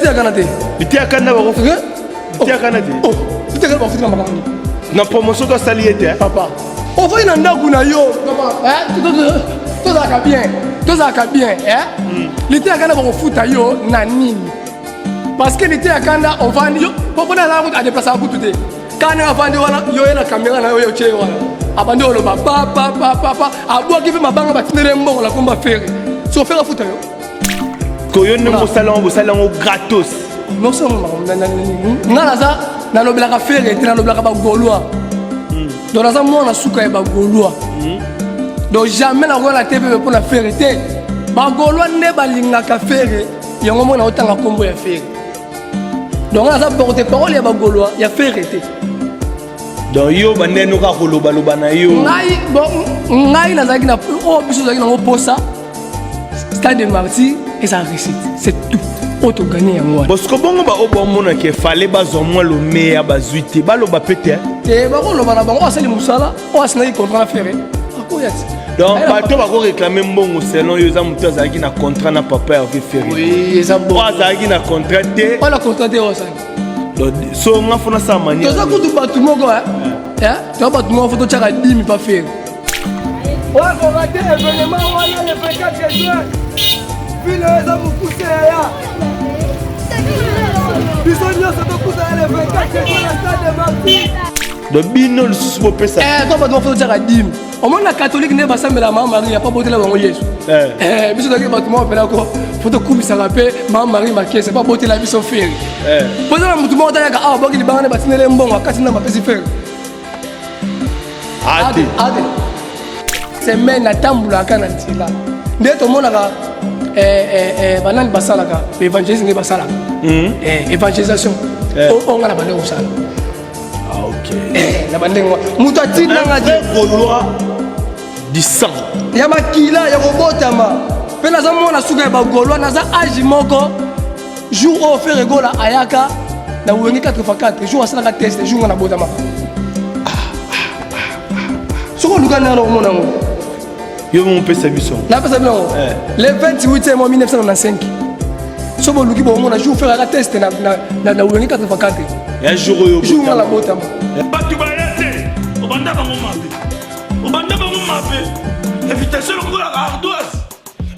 Liteya Kanda te. Liteya Kanda bako Liteya Kanda te. Oh, Liteya Kanda bafuti na makambo nini? Na promotion to asali ye te. Papa. Ofandi na ndako na yo. Tozalaka bien. Tozalaka bien, eh? Liteya Kanda bakofuta yo na nini? Parce que Liteya Kanda ovandi yo po na la a déplacer kutu te. Kana avandi wana yo ye na caméra na yo yo tie wana. Abandi oloba pa pa pa pa pa abwaki mpe mabanga batindeli mbongo na komba Ferre. So Ferre afuta yo. Ko yo ndenge osala yango bosala yango gratos. Nga naza nalobelaka Ferre te, nalobelaka bagaulois. Donc naza mwana suka ya bagaulois. Donc jamais nakoya na TV mpo na Ferre te. Bagaulois nde balingaka Ferre, yango mona otanga kombo ya Ferre. Donc nga naza porte parole ya bagaulois ya Ferre te. Donc yo bandeni oka kolobaloba na yo. Ngai bon, ngai nazalaki na oyo biso tozalaki nango posa stade de martyr eza réussite, c'est tout oyo toganye yango wana. Bosiko bongo baoyo baomonaka efale bazwa mwa lomeya bazwi te, baloba pe te. Te, bakoloba na bango asali mosala oyo asinaki contrat na Ferre akoya ti. Donc bato bakoréclame mbongo selon yo eza moto azalaki na contrat na papa Hervé Ferre. Oui, eza bon. Oyo azalaki na contrat te. Oyo na contrat te oyo asali. Donc so nga fona sa manière. Toza kutu bato moko eh, toza bato moko fo totyaka dimi pa Ferre. Oyo te événement wana le 24 juin. Ville oyo eza mokuse yaya. Biso nyonso tokutana le 24 juin na stade de Martyrs. Donc bino lisusu bopesa. Eh, to bato moko totyaka dimi. Omoni na catholique nde basambela mama Marie apa botela bango Yesu. Eh, biso tozalaki bato moko mpena ko fo tokumisaka mpe mama Marie makese mpo abotela biso Ferre. Mpo eza na motu moko tayaka awa boki libanga nde batindele mbongo akati na bapesi Ferre. Ate. Ate. Semaine natambolaka na nzela nde tomonaka banani basalaka évangéliste nde basalaka évangélisation oyo nga na bande kosala. Ah, ok. Na bandenge wana moto atindanga te. Gaulois du sang. Ya makila ya kobotama mpe naza mwana suka ya bagaulois, naza age moko jour oyo Ferre Gola ayaka na Wenge 4x4, jour asalaka test, jour nga nabotama. Soki oluka ndenge nakomona yango. Yo mopesa biso. Napesa bino yango le 28 mois 1995. So boluki bomona jour Ferre ayaka test na Wenge 4x4. Ya jour oyo. Jour nga nabotama. Bato baya te, obanda bango mabe, obanda bango mabe, invitation lokola ardoise,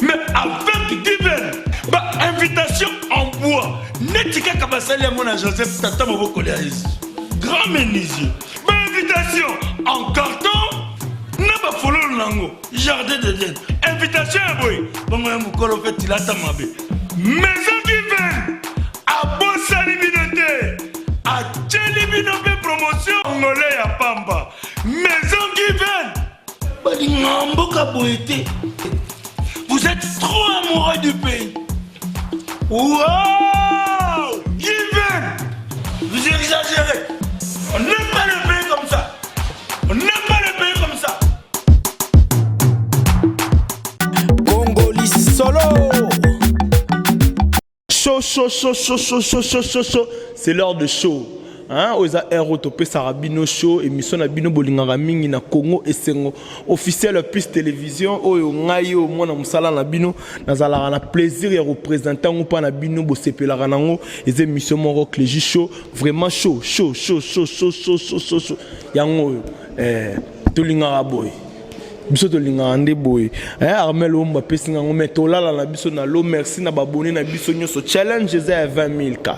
mais avec Given ba invitation en bois neti kaka basali yango na Joseph tata mobokoli ya Yesu grand menuisier, ba invitation en carton na bafololo nango jardin d'Eden, invitation ya boye bongo ya mokolo mpe tilata mabe. Maison Given abosani bino te, atieli bino mpe promotion ngole ya pamba. Maison Given balingaka mboka boye te. Vous êtes trop amoureux du pays. Wow! Given! Vous exagérez. On n'aime pas le pays comme ça. On n'aime pas le pays comme ça. Congoli solo. Chaud, chaud, chaud, chaud, chaud, chaud, chaud, chaud, chaud. C'est l'heure de show. Hein, oyo eza heure oyo topesaka bino show, émission na bino bolingaka mingi na Congo Esengo officiel plus télévision. Oyo ngai oyo mwana mosala na bino nazalaka na plaisir ya représenter yango mpa na bino bosepelaka nango. Eza émission moko Clégie Show, vraiment chaud, chaud, chaud, chaud, chaud, chaud, chaud, chaud, chaud. Yango oyo tolingaka boye, biso tolingaka nde boye. Armel Omba apesi ngango, mais tolala na biso na lo. Merci na babone na biso nyonso. Challenge eza ya 20 000 ka,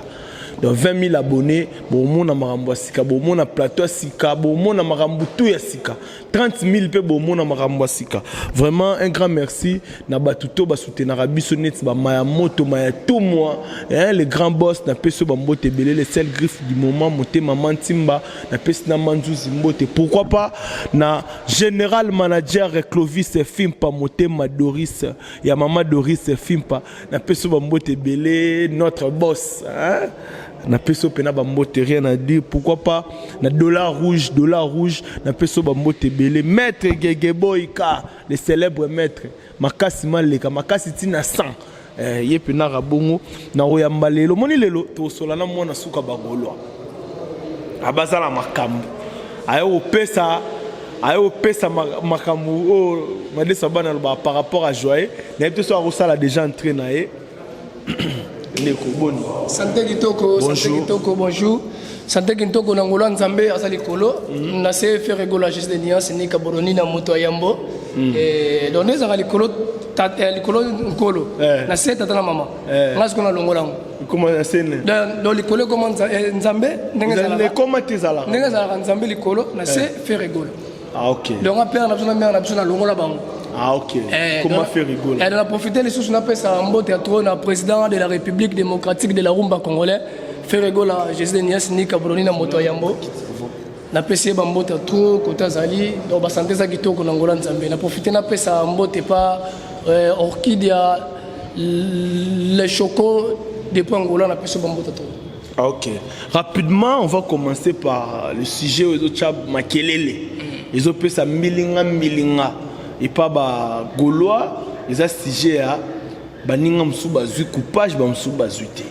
donc 20 000 abonnés, bomona makambo ya sika, bomona plateau ya sika, bomona makambo tu ya sika. 30 000 mpe bomona makambo ya sika. Vraiment un grand merci na bato to basoutenaka biso neti bamaya moto maya tout moi, hein, le grand boss napesi oyo bambote ebele, le seul griffe du moment motema mantimba napesi na manzuzi mbote. Pourquoi pas na général manager Clovis Fimpa motema Doris ya mama Doris Fimpa napesi oyo bambote ebele, notre boss, hein? Napesi oyo mpena bambote, rien à dire. Pourquoi pas na dollar rouge, dollar rouge napesi oyo bambote ebele, maître Gege Boyka, le célèbre maître makasi maleka makasi ntina 100 ye mpenaka bongo na koyamba lelo. Omoni lelo tosola na mwana suka bagaulois abazala makambo aye kopesa, aye kopesa makambo oyo madesa bana alobaka par rapport à joye. Nayebi te so akosala déjà entrée na ye. Ndeko boni? Santé kitoko, santé kitoko, bonjour. Santé kitoko na ngolo Nzambe aza likolo. Na se Ferre Gola Jésus de nuance ni kaboroni na moto ya yambo. Eh donc ezaka likolo likolo nkolo. Na se tata na mama. Nga siko na longola ngo. Comment na se ne? Donc likolo ekoma Nzambe ndenge ezalaka. Ekoma te ezalaka. Ndenge ezalaka Nzambe likolo na se Ferre Gola. Ah ok. Donc père na biso na mère na biso na longola bango. Ah ok. Comment faire rigoler? Eh, na profiter lisusu napesa mbote ya trop na président de la République démocratique de la rumba congolais Ferre Gola Jésus de Nias Nika Broni na moto ya yambo. Napesi ye bambote ya trop kota azali donc basante eza kitoko na ngola Nzambe. Na profiter napesa mbote pa Orchidia le Choco depuis Angola napesi bambote ya trop. Ah, ok. Rapidement, on va commencer par le sujet oyo makelele. Ezopesa milinga milinga. Et pas ba Gaulois, eza sujet ya baninga mosusu bazwi coupage, ba mosusu bazwi te.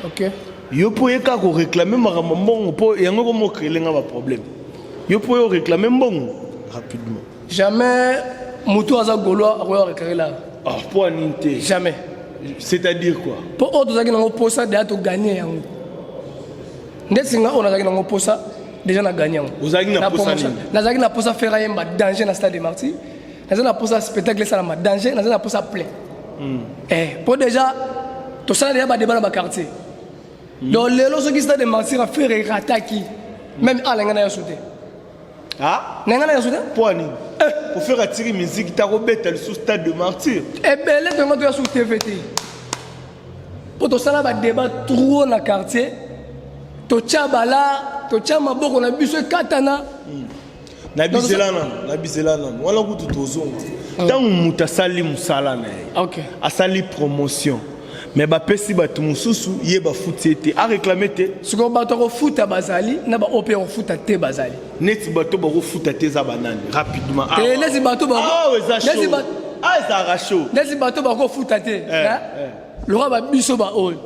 Ok. Yo po yeka ko réclamer makambo mbongo po yango ko mo créer nga ba problème. Yo po yo réclamer mbongo rapidement. Jamais mutu aza Gaulois akoya réclamer là. Ah, po nini te? Jamais. C'est-à-dire quoi? Po oyo tozalaki nango posa deja toganye yango. Ndeti nga oyo nazalaki nango posa déjà na gagné yango. Ozalaki na posa nini? Nazalaki na posa Ferre ayemba danger na stade de Martyrs. Nazalaki na posa spectacle esalama danger, nazalaki na posa plein. Eh, po déjà tosala déjà ba débat na ba quartier. Donc lelo soki stade de Martyrs a Ferre erataki même ala nga na yaso te. Ah? Na nga na yaso te? Po nini? Pour faire attirer musique ta kobeta lisusu stade de Martyrs. Ebele tonga toya sur TV te. Po tosala ba débat trop na quartier. Totia bala, totia maboko na biso ekatana. Na bizela nanu, na bizela nanu. Wana kutu tozonga. Ntango moto asali mosala na ye. Ok. Asali promotion. Mais bapesi bato mosusu ye bafuti ye te. A réclamer te. Sikoyo bato akofuta bazali na ba oyo mpe akofuta te bazali. Neti bato bakofuta te eza banani rapidement. Te neti bato ba Ah, eza neti chaud. ba Ah, ezalaka chaud. neti bato bakofuta te. Eh, eh. Lokola ba biso ba oyo.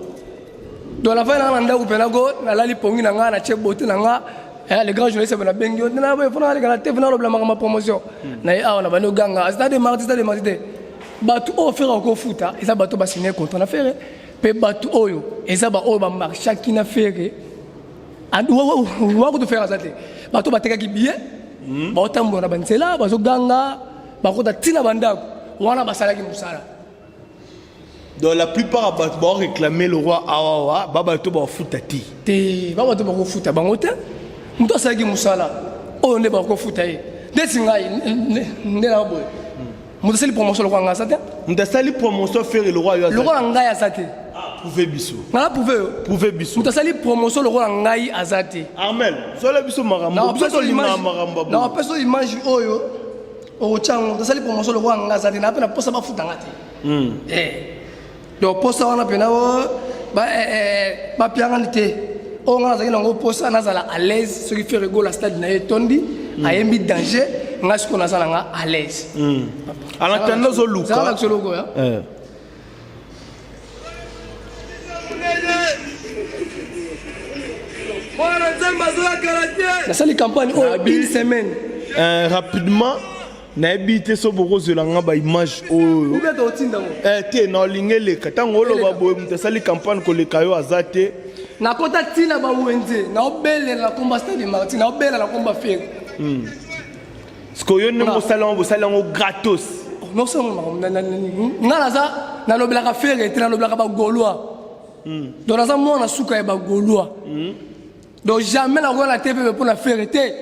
Donc la fin na ndako pena ko nalali pongi na nga na tie beauté na nga. Eh, le grand journaliste na bengi yo na boye fona aleka na te fona lobela makambo ya promotion. Na ye awa na bandi oganga stade de martyrs, stade de martyrs te. Bato oyo Ferre akofuta eza bato ba signer contrat na Ferre pe bato oyo eza ba oyo ba marchaki na Ferre. Wakutu Ferre aza te. Bato batekaki billet, baotambola na banzela, bazoganga, bakota ntina bandako wana basalaki mosala. Donc la plupart ya bato bao réclamer le roi awawa ba bato bafuta te. Te ba bato bakofuta bango te. Moto asalaki mosala oyo nde bakofuta ye. Ndeti ngai nde na boye. Moto asali promotion lokola ngai aza te. Moto asali promotion Ferre le roi yo aza. Lokola ngai aza te. Ah, prouver biso. Nga na prouver yo. Prouver biso. Moto asali promotion lokola ngai aza te. Armel, zola biso makambo. Biso tolingaka makambo. Na opesa image oyo okotya yango. Moto asali promotion lokola ngai aza te. Na pe na posa bafuta nga te. Eh. Donc posa wana pena o ba bapiangani te. Oyo nga nazalaki nango posa nazala à l'aise soki Ferre Gola stade na ye etondi ayembi danger nga sikoyo naza na nga à l'aise. En attendant ozoluka. Zala na loko ya. Nasali campagne oyo une semaine. Rapidement nayebi te so bokozwela nga ba image oyo. Ou bien totinda ngo. Te na olingi eleka ntango oloba boye moto asali campagne koleka yo aza te. Nakota ntina ba wenze naobelela na komba stade Martyrs naobelela na komba Ferre. Sikoyo yo ndenge osali yango bosali yango gratos. Nga naza nalobelaka Ferre te nalobelaka ba Gaulois. Donc naza mwana suka ya ba Gaulois. Donc jamais nakoya na TV mpo na Ferre te.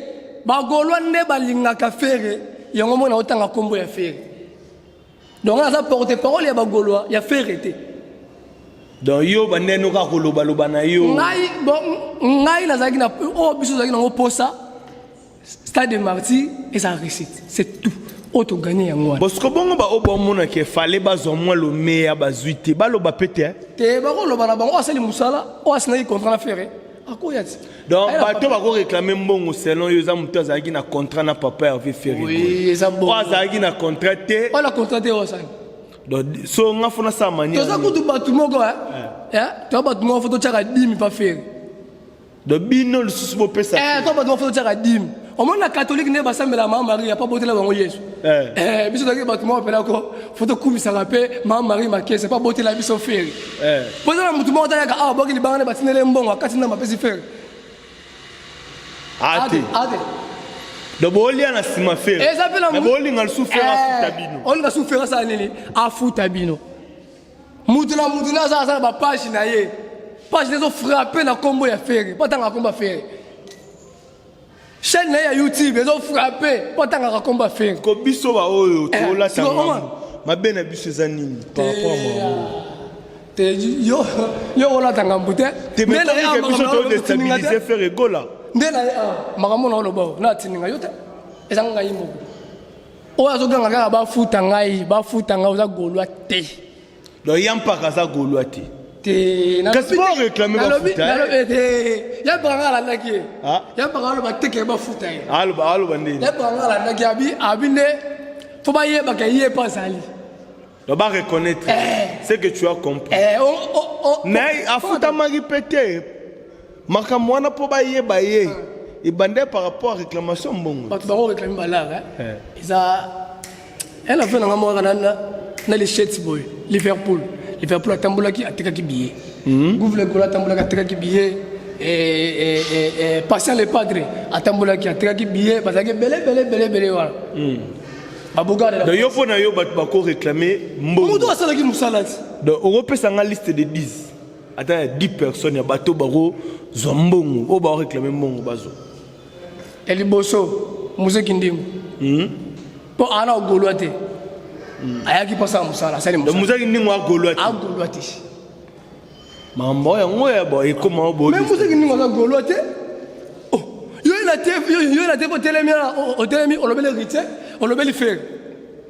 Ba Gaulois nde balingaka Ferre yango mona otanga kombo ya Ferre. Donc naza porte parole ya ba Gaulois ya Ferre te. Donc yo bandeni kaka kolobaloba na yo. Ngai bon ngai nazalaki na oyo biso tozalaki nango posa stade de Martyrs eza réussite, c'est tout. Oyo toganye yango wana. Bosiko bongo ba oyo baomonaka efale bazwa mwa lomeya bazwi te baloba pe te. Te bakoloba na bango oyo asali mosala oyo asinaki contrat na Ferre akoya ti. Donc bato bako réclamer mbongo selon yo eza moto azalaki na contrat na papa Hervé Ferre. Oui, eza bongo. Oyo azalaki na contrat te. Oyo na contrat te oyo asali. Donc so nga fona sa manière. Toza kutu bato moko hein. Eh, toza bato moko fo totiaka dimi pa Ferre. Donc bino lisusu bopesa. Eh, toza bato moko fo totiaka dimi. Omoni na catholique nde basambela mama Marie apa botela bango Yesu. Eh. Eh, biso tozalaki bato moko mpena ko fo tokumisaka mpe mama Marie Makese mpo abotela biso Ferre. Eh. Mpo eza na motu moko tayaka awa abwaki libanga nde batindeli ye mbongo akati ndambo apesi Ferre. Ate. Ate. Donc bolia na nsima Ferre. Eza mpe na Mais bolinga lisusu Ferre afuta Eh, bino. olinga su Ferre asala nini? Afuta bino. Mutu na mutu na aza aza na ba page na ye. Page na ezo frapper na kombo ya Ferre. Mpo atangaka kombo ya Ferre. Chaîne na ye ya YouTube ezo frapper mpo atangaka kombo ya Ferre. Ko biso ba oyo Eh, tolata siko, ngambo. oma. Mabe na biso eza nini par rapport à makambo? Te yo yo olata ngambo te. Te mais Nde na ye toyebi ke ah, biso makambo na to oloba otindinga te. déstabiliser Ferre Gola. Nde na ye ah, makambo na oloba oyo, na atindinga yo te. Eza ngai moko. Oyo azoganga kaka bafuta ngai, bafuta ngai oza gaulois te. Donc ya mpaka aza gaulois te. Te Kasi bo réclamer bafuta, eh? te ya mpaka ngai alandaki ye. Ah. Ya mpaka aloba te ke bafuta ye. Aloba aloba ndeni. Ya mpaka ngai alandaki abi abi nde fo bayebaka ye mpe azali. Donc ba reconnaître Eh. ce que tu as compris. Eh, o, o, o, Mais afutamaki mpe te makambo wana mpo bayeba ye ebandaki par rapport à réclamation mbongo. Bato bako réclamer balare Eh. eza ena fe na nga moko kaka na na lechete boye Liverpool. Liverpool atambolaki atekaki billet. Gouve Gola atambolaki atekaki billet. Eh, eh, eh, eh, Patient le Padre atambolaki atekaki billet bazalaki ebele ebele ebele ebele wana. Babogare Donc yo mpo na yo bato bako réclamer mbongo. moto asalaki mosala ti. Donc okopesa nga liste de 10 ata ya 10 personnes ya bato bakozwa mbongo oyo bako réclamer mbongo bazwa. Ya liboso Muzeki Ndingu. Mpo ana ogolwa te. Ayaki mpo asala mosala, asali Donc mosala. Muzeki Ndingu agolwa te. Agolwa te. Mambo yango ya bo ekoma oyo bo. Mais Muzeki Ndingu aza gaulois te. Oh, yo na te yo yo na te otelemi na otelemi olobeli héritier, olobeli Ferre.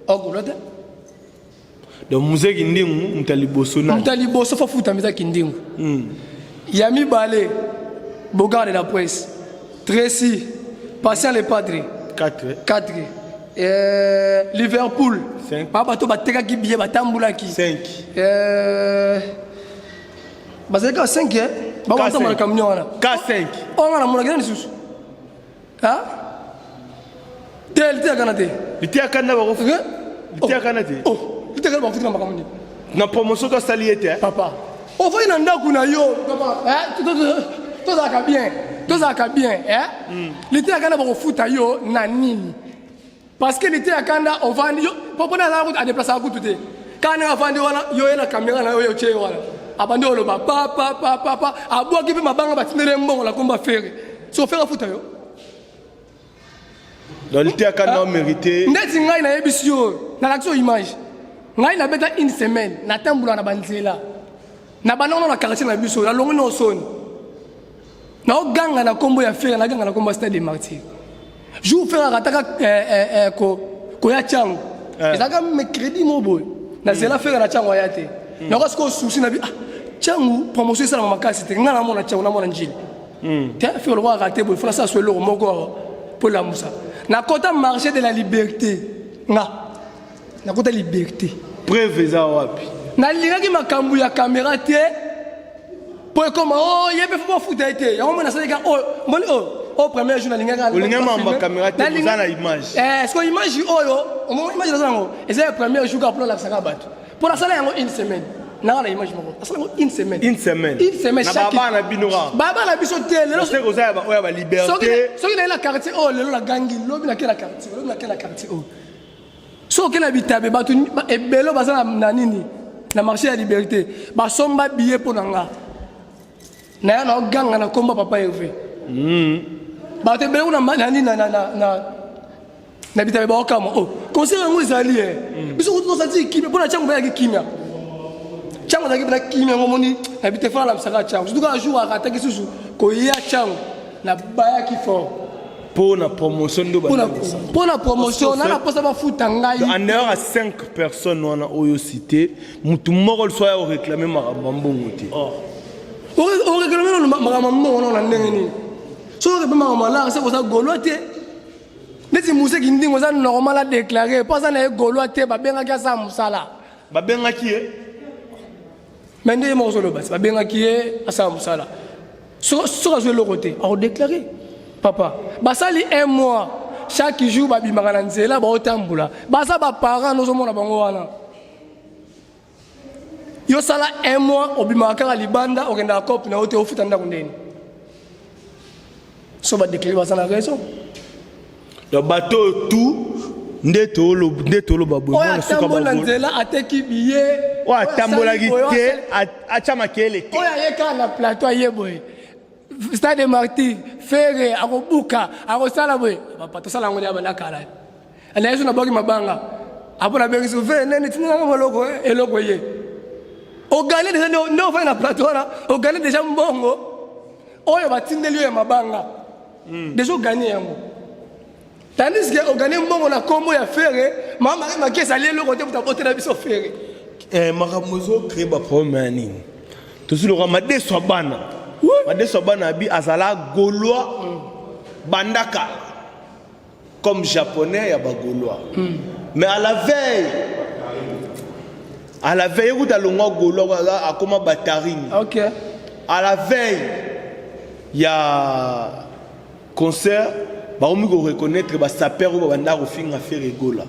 Ogolwa te. Donc Muzeki Ndingu moto ya liboso na. Moto ya liboso fo futa meza Kindingu. Ya mibale Bogard de la presse. Tracy, Patient le Padre. 4. 4. Liverpool. 5. Ba bato batekaki billet batambulaki. 5. Bazalaki kaka 5 eh? Ba K5. batambola camion wana. K5. Oyo nga namonaki nani lisusu? Ha? Te liteyaka na te. Liteyaka na bako. Eh? Liteyaka na te. Oh, liteyaka na bafuti na makambo nini? Na promotion to asali ye te. eh? Papa. Ofandi na ndako na yo, papa. Eh? Tozalaka bien. Tozalaka bien, eh? Liteyaka na bakofuta yo na nini? Parce que liteyaka na ovandi yo papa na azalaka kutu adeplaceaka kutu te. Kaka ndenge avandi wana yo ye na caméra na yo yo tie wana. Abandi oloba pa pa pa pa pa abwaki mpe mabanga batindeli ye mbongo na komba Ferre. So Ferre afuta yo. Donc liteyaka na mérité. Ndeti ngai nayebisi yo, nalakisi yo image. Ngai nabeta une semaine, natambola na banzela. Na banano na quartier na biso, nalongoli na osoni. Naoganga na kombo ya Ferre, naganga na kombo ya Stade des Martyrs. Jour Ferre akataka eh, eh, eh, ko koya Tshangu. Eh. Ezalaka mercredi moko boye. Na zela Ferre na Tshangu aya te. Nakoka sikoyo souci na bi ah Tshangu promotion esalama makasi te. Ngai namona Tshangu, namona Njili. Te Ferre lokola rate boye, faut nasala so eloko moko awa po elamusa. Nakota marché de la liberté. Nga nakota liberté. Preuve eza wapi? Nalingaki makambo ya caméra te po ekoma oh ye mpe fo bafuta ye te. Yango mona nasalaki kaka oyo moni oyo oyo premier jour nalingaki kaka Olingaki makambo ya caméra te, Nalinga- oza na image. Eh, sikoyo image oyo omoni image naza nango eza ya premier jour kaka mpona nalakisaka bato mpo nasala yango une semaine nanga na image moko nasala yango une semaine. Une semaine. Une semaine Na chaque baba na bino kaka. Baba na biso te lelo. Parce que oza ya ba oyo ya ba liberté. Soki naye na quartier oyo lelo nagangi lobi nake na quartier, lobi nake na quartier oyo. Soki na bitabe bato ebele baza na nini na marché ya liberté basomba billet mpo na nga. Naya na oganga na komba papa Hervé. Bato ebele kuna na nini na na na na na bitabe baokamwa. Oh, concert yango ezali eh. Biso kutu tosati kimia mpo na Tshangu bayaki kimia. Tshangu azalaki mpena kimia yango omoni na bitabe fana alamisaka Tshangu. Surtout kaka jour akataki susu koya Tshangu na bayaki fort. Mpo na promotion ndo Mpo na bandimisa. mpo na promotion, na na posa bafuta ngai. En dehors ya 5 personnes wana oyo cité, mutu moko lisusu aya koréclamer makambo ya mbongo te. Oh. Oréclamer nanu makambo ya mbongo nanu na ndenge nini? Soki oréclamer makambo ya lar, soki oza gaulois te. Neti Muzeki Ndingo oza normal a déclarer, mpo aza na ye gaulois te, babengaki asala mosala. Babengaki ye? Mais nde ye moko ozoloba, babengaki ye asala mosala. Soki azwi eloko te, akodéclarer. Papa, basali un mois chaque jour babimaka na nzela baotambola, baza ba parents nozomona bango wana. Yo sala un mois obimaka kaka libanda okendaka cope na yo te ofuta ndako ndeni. So ba déclarer baza na raison. Donc bato oyo tout nde toloba boye oyo atambola na nzela ateki billet oyo atambolaki te atya makele te oyo aye kaka na plateau aye boye stade de martyr Ferre akobuka akosala boye papa tosala yango ya banda kala na yesu nabwaki mabanga apo nabengisi fe nene tindelanga maloko eh, eloko ye ogane deja nde ofandi na plateau wana ogane deja mbongo oyo batindeli yo ya mabanga hmm. deja ogane yango tandis que ogane mbongo na kombo ya Ferre mama makesi ali eloko te moto abotela biso Ferre eh, makambo ezocree baproblème ya nini tozwi lokola madeso ya bana madeso ya bana abi azala gaulois banda kala comme japonais ya bagaulois mm. mais à la veille à la veille ekuta alongwa gaulois akoma batarine okay. à la veille ya concert bakomi koreconnaitre basaper oyo babanda kofinga Ferre Gola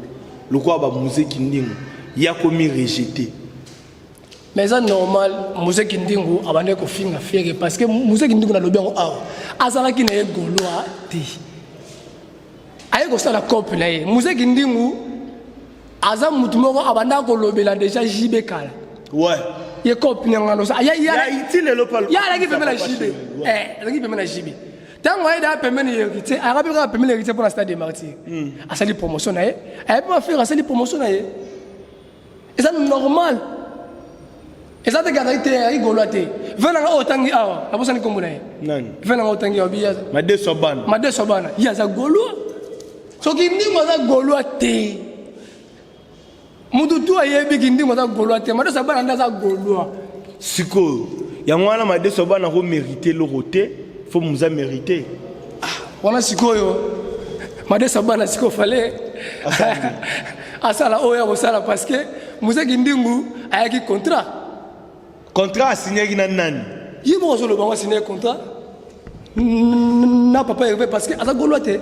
lokola bamuzeki ndingo ye akomi rejete. Mais eza normal Mose Kindingu abandaki kofinga Ferre parce que Mose Kindingu nalobi yango awa azalaki na ye gaulois te aye kosala cope na ye. Mose Kindingu aza mutu moko abandaka kolobela deja JB kala. Ouais. Ye cope na ngano sa ya ya ya alaki pembeni na JB. Eh, alaki pembeni na JB. Tango aye da pembeni ya héritier, arabi kaka pembeni ya héritier pour la stade des martyrs. Mm. Asali promotion na ye. Aye pe Ferre asali promotion na ye. Eza normal. Eza te kaka te ayi golois te. Ve nanga oyo otangi awa, abosani kombo na ye. Nani? Ve nanga otangi awa biya. Madeso bana. Madeso bana. Ye aza golois. Soki ndingo aza golois te. Mutu tu ayebi ki ndingo aza golois te. Madeso bana nde aza golois. Sikoyo yango wana madeso bana ko mériter eloko te, faut muza mériter. Ah, wana sikoyo madeso bana sikoyo fallait asala oyo akosala parce que Muzeki Ndingu ayaki contrat. Contrat asignaki na nani? Ye moko azoloba ngo asignaki contrat na papa Hervé parce que aza gaulois te.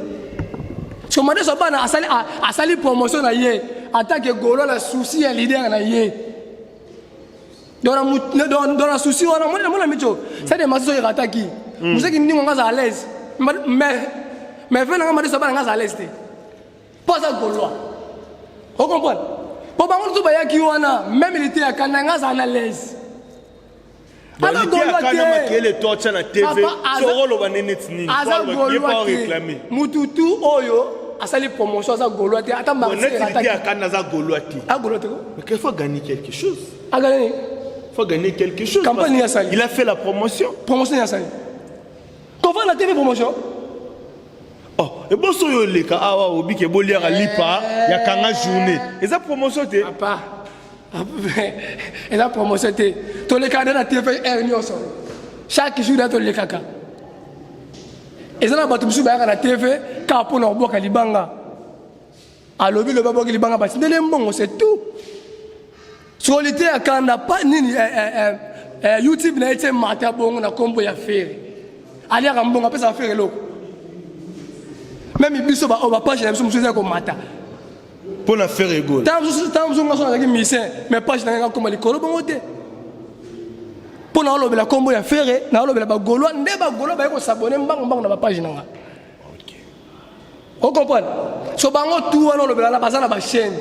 So madeso bana asali asali promotion na ye en tant que gaulois na souci ya leader na ye. Dans la souci wana mona mona micho ça des maso erataki. Muzeki Ndingu ngaza à l'aise. Mais mais vena nga madeso bana ngaza à l'aise te. Po aza gaulois. O comprendre? Po bango nyonso bayaki wana même liteya kanda nga azala na l'aise. Aza gaulois te. Makele torture na TV. Sokoloba nene nini? Aza gaulois te. Mutu tu oyo asali promotion aza gaulois te ata Marseille ata kanda aza gaulois te. A gaulois te ko? Mais qu'il faut gagner quelque chose. A gagner. Faut gagner quelque chose. Campagne ya sali. Il a fait la promotion. Promotion ya sali. Kovanda TV promotion. Oh, eboso oyo oleka awa obike boliaka lipa ya kanga journée eza promotion te papa eza promotion te tolekaka nde na tv heure nyonso chaque jour da tolekaka eza na bato mosusu bayaka na tv kaka mpo na kobwaka libanga alobi lobi abwaki libanga batindeli ye mbongo c'est tout sokoli te ya kanda pa nini eh, eh, eh, eh, youtube na ye tie mata bongo na nkombo ya Ferre aliaka mbongo apesaka Ferre eloko meme biso baoyo bapage na biso mosusu eza komata mpo na Ferre Gola ntango mosusu ntango mosusu nga so nazalaki musicien mais page na ngai akoma likolo bongo te mpo na olobela nkombo ya Ferre na olobela bagaulois nde bagaulois baye kosabone mbango mbango na bapage na nga O comprendre? So bango tout wana olobela na baza na ba chaîne.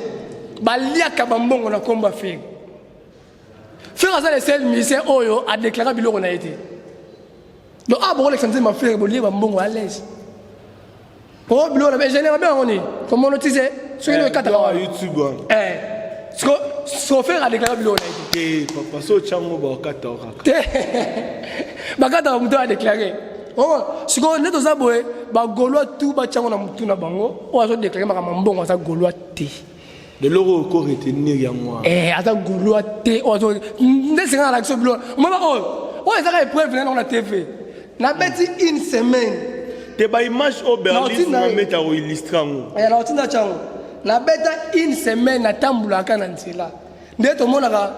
Baliaka ba mbongo na kombo ya Ferre. Ferre aza le seul musicien oyo a déclara biloko na ye te. Donc ah bokolekisa nzembo ya Ferre bolie ba mbongo à l'aise. Po biloko na be général be yango nini? Comment on tise? Soki no ekata ba YouTube wana. Eh. So so Ferre a déclara biloko na ye te. Te papa so chango ba kata kaka. Te. Bakata mutu a déclarer. Oh, sikoyo nde toza boye bagaulois tout batyango na motu na bango oyo azodeklare makambo ya mbongo aza gaulois te leloko oko retenir yango wana eh, aza gaulois te oyo nde senga nalakisa biloko mama oyo oyo ezaka épreuve na yango na tv nabeti une semaine te baimage oyo berlin mameta koillustre yango eh, na otinda tyango nabeta une semaine natambolaka na nzela nde tomonaka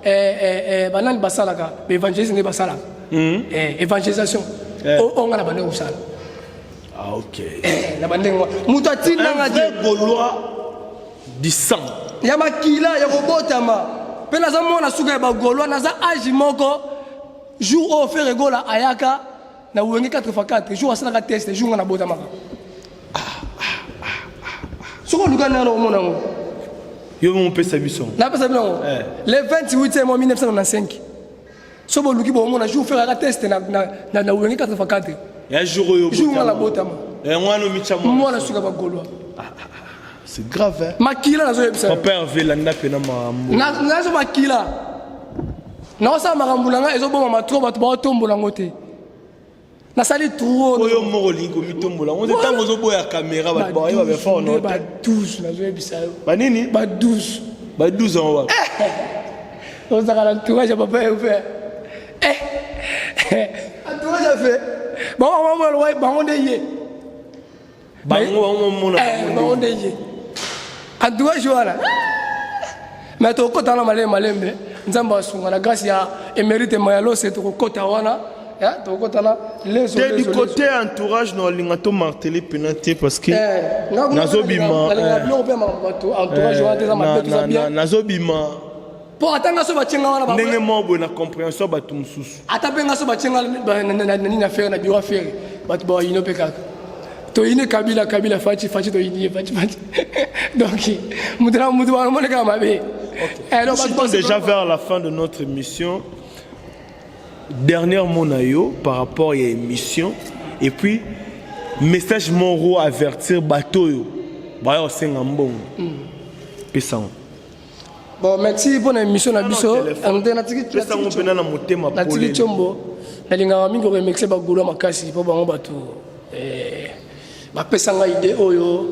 eh, eh, eh, banani basalaka baevangeliste nde basalaka hmm. eh, évangélisation eh. oyo nga na bande kosala. Ah, ok. Eh, na bandenge wana moto atindanga te gaulois du sang ya makila ya kobotama mpe naza mwana suka ya bagaulois, naza age moko. Jour oyo Ferre Gola ayaka na Wenge 4x4, jour asalaka test, jour nga nabotamaka. Soki oluka nano omona yango. Yo mopesa biso. Napesa bino yango. Eh. Le 28 mois 1995, so boluki bomona jour Ferre ayaka test na Wenge 4x4. Ya jour oyo. Jour nga nabotama. Yango wana omitya. Mwana suka bagaulois. C'est grave, hein? Makila nazoyebisa. Papa Hervé, landa mpena makambo. Nazo makila, naosala makambo na ngai ezobomama trop, bato baotombola yango te, nasali trop. Oyo moko olingi komitombola yango te ntango ozoboya caméra, bato bayeba befort no. Ba 12, nazoyebisa yo. Banini? Ba 12. Ba 12 yango wapi? Ozalaka na entourage ya papa Hervé, entourage ya fe bango, bango nde ye. Bango bamomona. Bango nde ye, entourage wana. Mais tokokɔta wana malembe malembe, Nzambe asunga na grâce ya Émérite Mayalose, tokokɔta wana, tokokɔta na leso. Te, du côté entourage na olinga to marteler mpena te, parce que nazobima. Biloko mpe bato entourage wana te, eza mabe, toza bien. Nazobima. Mpo ata nga so batienga wana. Ndenge moko boye na compréhension ya bato mosusu. Ata mpe nga so batienga nani na Ferre, na bureau Ferre, bato bayino mpe kaka toyini Kabila, Kabila, Fatshi, Fatshi, toyini ye, Fatshi, Fatshi. Donc mutu na mutu bamoni kaka mabe. Nous sommes déjà vers la fin de notre émission. Dernier mot na yo par rapport à émission et puis message moko avertir bato oyo baya kosenga mbongo, pesa yango. Bon, merci mpona émission na biso. Nte Pesango mpena na motema. Natiki tiombo, nalingaka mingi koremercier bagaulois makasi, mpo bango bato bapesa ngai idée oyo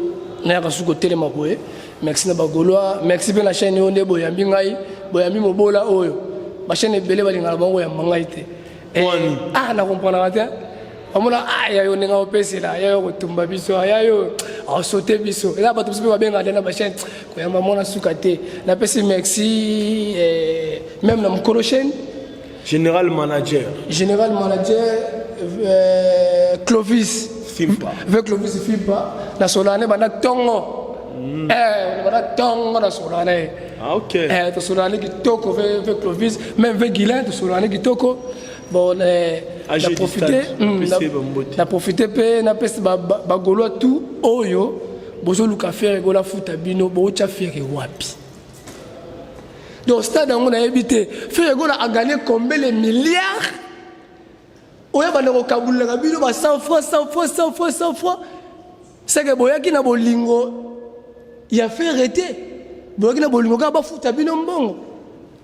nayaka suki kotelema boye. Merci na bagaulois, merci mpe na chaîne oyo nde boyambi ngai, boyambi mobola oyo. Bachaîne ebele balingaka bango koyamba ngai te. Ah, na comprendraka te. Bamona, ah, ya yo ndenge opesela ya yo kotumba biso, ya yo aosote biso. Eza bato biso mpe babengaka te na bachaîne koyamba mwana suka te. Napesi merci même na mokolo chaîne. Général manager. Général manager Clovis. Fimpa. Ve Clovis Fimpa, nasolana ne banda ntongo. Banda ntongo nasolana ye. Ah, ok. Tosolana ne kitoko, ve Clovis, même ve Guilin, tosolana ne kitoko. Bon, na profite, na profite mpe napesi bagaulois tout oyo bozoluka Ferre Gola futa bino, bootya Ferre wapi? Donc stade yango nayebi te, Ferre Gola agagné combien les milliards oyo banda kokabulelaka bino ba 100 francs, 100 francs, 100 francs, 100 francs? Seke boyaki na bolingo ya Ferre te, boyaki na bolingo kaka bafuta bino mbongo.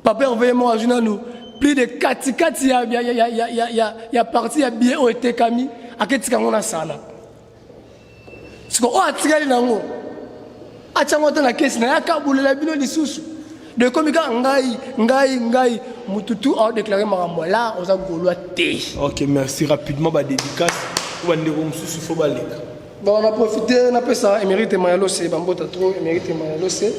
Papa Hervé moko azwi nanu plus de katikati ya partie ya billet oyo etekami, aketika yango na sala. Siko oyo atikali nango, atyango ata na kesi na ye, akabulela bino lisusu. De ekomi kaka ngai, ngai, ngai, mututu aodéclarer makambo la oza gaulois te. Ok, merci. Rapidement, badédicace po bandeko mosusu fo baleka. Bon, na profite napesa Émérite Mayalose bambota trop. Émérite Mayalose,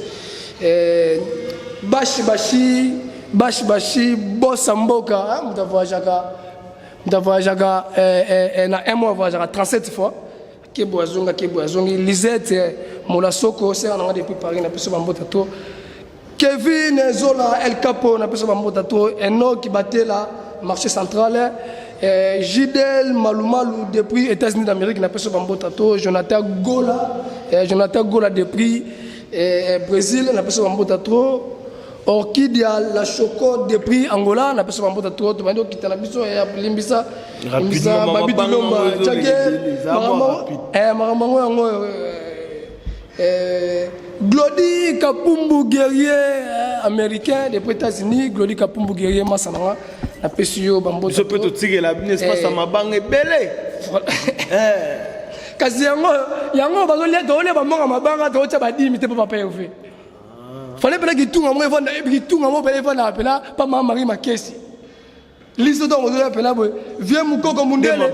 bashi bashi bashi bashi, bosa mboka, moto avoyageaka, moto avoyageaka na un mois avoyageaka 37 fois, kebo azonga, kebo azongi. Lisette Molasoko, sera nanga depuis Paris, napesa bambota trop. Kevin Zola El Capo, napesa bambota trop. Enoki Batela, marché central. Gidel Malumalu depuis États-Unis d'Amérique, napesa bambota trop. Jonathan Gola, Jonathan Gola depuis Brésil, napesa bambota trop. Orchidia La Choco depuis Angola, napesa bambota trop. Tobandi okita na biso ya limbisa. Limbisa Babi Dilomba Tchake, makambo yango yango. Glody Kapumbu guerrier américain depuis États-Unis, Glody Kapumbu guerrier masananga, napesi yo bamboto. Biso mpe totikela bino espace ya mabanga ebele. Kasi yango yango bazolia, tozolia bambongo mabanga, tootya badimi te mpo papa Hervé fale mpena kitunga mo evanda, kitunga mo mpena evandaka mpena pa mama Marie Makesi liso. Ntango ozoya mpena boye, vieux Mokoko Mundele,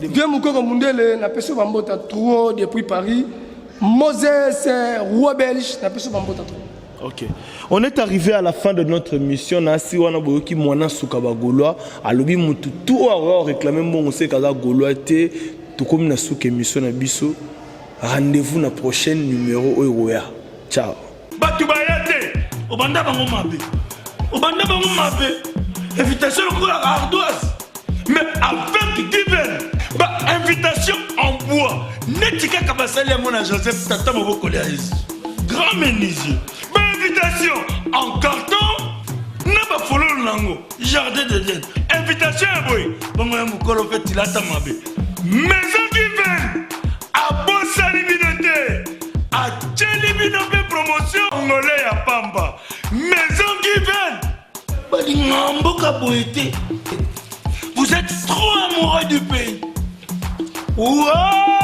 vieux Mokoko Mundele, napesi yo bambota trop depuis Paris. Moses roi belge, napesi yo bambota trop. Ok. On est arrivé à la fin de notre émission. Nasi wana boyoki mwana suka ba gaulois, alobi mutu tout oyo réclamer mbongo se kaza gaulois te. Tokomi na suka émission na biso. Rendez-vous na prochaine numéro oyo ekoya. Ciao. Bato baya te, obanda bango mabe, obanda bango mabe. Invitation lokola ardoise, mais avec Given, ba invitation en bois neti kaka basali yango na Joseph, tata mobokoli ya Yesu, grand menuisier. Ba invitation en carton na bafololo nango, jardin d'Eden. Invitation ya boye bongo ya mokolo mpe tilata mabe. Maison Given abosani bino te, atieli bino mpe promotion ngole ya pamba. Maison Given balinga mboka boye te. Vous êtes trop amoureux du pays. Wow!